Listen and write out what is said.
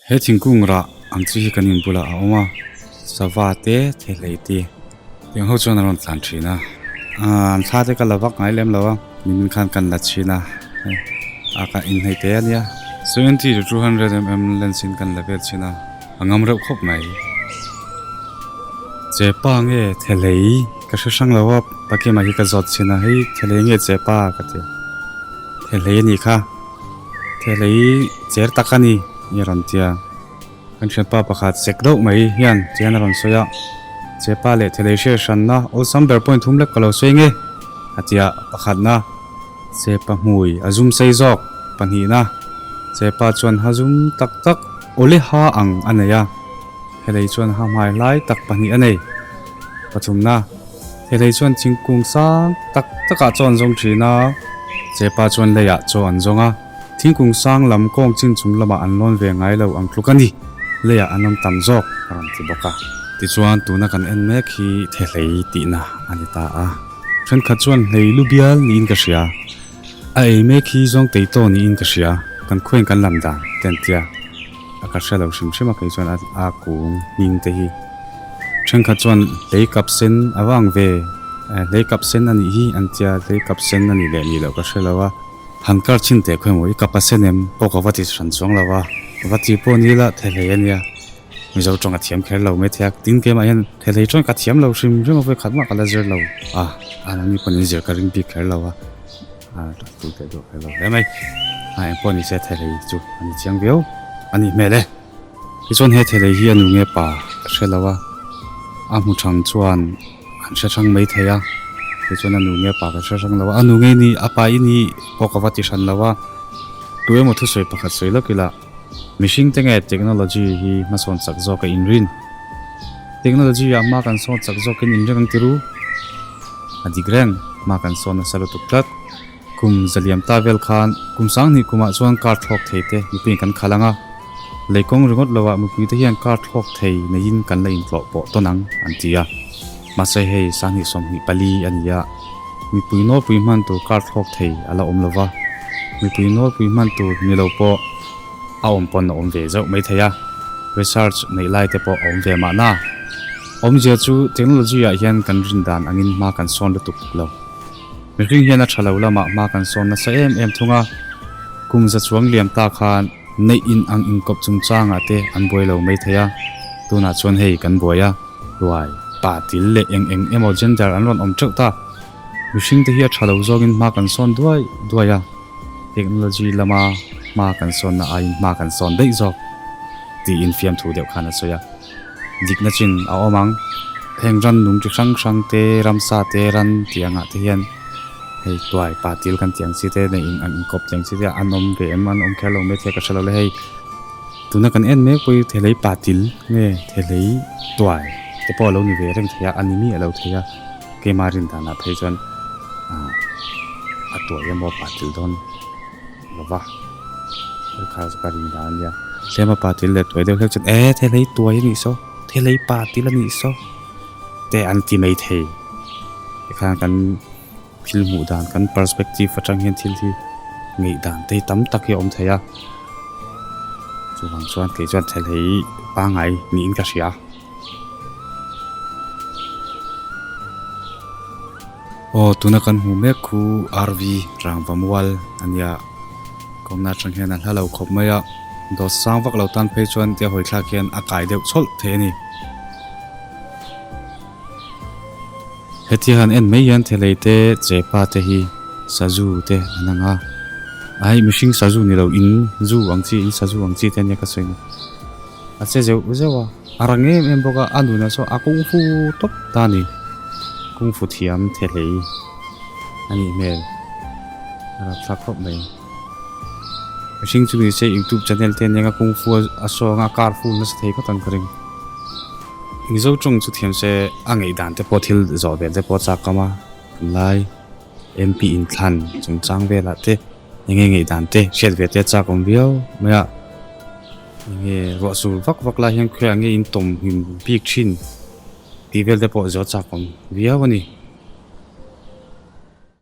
He thingkung rah ang chi hi kan in bulah a awm a sava te thehlei te tiang ho chuan an rawn tlan thin a aaa an thla te ka la vak ngai lem lo a nimin khan kan la chhin a hei a ka inhnaih teh a nia 70 to 200 mm lens in kan la vel chhin a a ngam reuh khawp mai chepa nge thehlei ka hre hrang lo a pakima hi ka zawt chhin a hei thehlei nge chepa ka ti a thehlei a nih kha. Thelei cher tak a ni i rawn ti a, kan thianpa pakhat sek deuh mai hian chian a rawn sawi a, Chepa leh thelei hriat hranna awlsam ber point thum lek ka lo sawi nge a ti a, pakhatna Chepa hmui a zum sei zawk, pahnihna Chepa chuan ha zum tak tak awle ha ang a nei a, thelei chuan ha hmai hlai tak pahnih a nei, pathumna. Thelei chuan thingkung sang tak takah chaw an zawng thin a, Chepa chuan leiah chaw an zawng a, thingkung sang lam kawng chin chung lamah an lawn ve ngai lo ang tluk a ni, leiah an awm tam zawk a rawn ti bawk a. Tichuan tuna kan en mek hi Thehlei tihna a ni ta a, thenkhat chuan hlei lu bial niin ka hria, a ei mek hi zawng tei taw niin ka hria, kan khuain kan lam dan te an tia, a ka hre lo hrim hrim a kei chuan a kung hming te hi. Thenkhat chuan hlei kap sen a vang ve, hlei kap sen a nih hi an tia, hlei kap sen a nih leh nih loh ka hre lo a, han kar chhin teh khawi maw i kap a sen em pawh ka va ti hran chuang lo a, va ti pawh ni ila thehlei a nia, Mizo tawng a thiam kher lo mai thei a, tin keimah hian thehlei tawng ka thiam lo hrim hrim a, vawi khat mah ka la zir lo a, a nangni pawh nin zir ka ring bik kher lo a, a tu teh duah kher lo hle mai, a engpawh ni se thehlei chu a ni chiang viau a nih hmel e. Tichuan he thelei hi a nu nge pa ka hre lo a, a hmu thang chuan an hre hrang mai thei a, tichuan a nu nge pa ka hre hrang lo a, a nu ngei ni a pa i ni pawh ka va ti hran lo a, tu emaw thusawi pakhat sawi lawk ila mihring te nge technology hi hmasawn chak zawk a inrin, technology ah hma kan sawn chak zawk in inring ang tiru a dik reng hma kan sawn nasa lutuk tlat. Kum zaliam ta vel khan kum sanghnih kumah chuan car thlawk thei te mipuiin kan khalh ang a, lei kawng ringawt lovah mipuite hian car thlawk thei neiin kan la intlawh pawh tawn ang an ti a. Mahse hei sanghnih 24 a ni a, mipui nawlpui hman tur car thlawk thei a la awm lova, mipui nawlpui hman tur ni lo pawh a awm pawn a awm ve zauh mai thei a, research neih lai te pawh a awm ve mahna. Awmzia chu technology ah hian kan rin dan angin hma kan sawn lutuk lo. Mihring hian a tha lo lamah hma kan sawn nasa em em thung a, kum za chuang liam ta khan neih in ang inkawp chungchangah te an buai lo mai thei a, tunah chuan hei kan buai a, ruai, pa til leh eng eng emaw gender an rawn awm teuh ta. Mihring te hi a tha lo zawngin hma kan sawn duai duai a, technology lama hma kan sawnna aiin hma kan sawn daih zawk tiin fiamthu deuh khan a sawi a. Dikna chin a awm ang. Heng ran nung chi hrang hrang te, ramsa te, ran tih angah te hian hei tuai pa til kan tih ang chi te nei in an inkawp tih ang chi te an awm ve em an awm kher lo mai thei ka hre lo le hei tuna kan en mek pawh hi thelei pa til nge thelei tuai te pawh a lo ni ve reng thei a a ni miah lo thei a keimah rin danah phei chuan ah a tuai emaw pa til dawn. Lo va, hei kha chu ka rin dan a nia. Tlema pa til leh tuai deuh hlek chuan e thelei tuai a nih saw, thelei pa til a nih saw te an ti mai thei. Tikhan kan thil hmuh dan kan perspective atang hian thil hi ngaih dan te hi tam tak hi a awm thei a. Chuvang chuan kei chuan thelei pangngai niin ka hria. Aw tuna kan hmuh mek khu RV rangva mual a nia kawmna atang hian a hla lo khawp mai a dawt sang vak lo tan phei chuan tia hawi thlak hian a kai deuh chhawlh thei a ni. Heti han en mai hian thelei te chepa te hi sazu te an ang a a hei mihring sazu ni lo in zu ang chi in sazu ang chi te ania ka sawi ni. A che zeuh zeuh a, a rang em em bawk a, a nunah sawn a kung fu tawp ta a ni. Kung fu thiam the hlei a nih hmel, a rapthlak khawp mai. Mihring chu ni se youtube channel te ania kung fu a saw anga a kar fu nasa thei khawt ang ka ring. Mizo tawng chu thiam se a ngaih dan te pawh thil zawh vel te pawh a chak awm a, tunlai MP inthlan chungchang velah te eng nge ngaih dan te hriat ve te a chak awm viau mai a. Enge ruah sur vak vak lai hian khawiah nge in tawm hlim bik thin tih vel te pawh zawh chak awm viau a ni.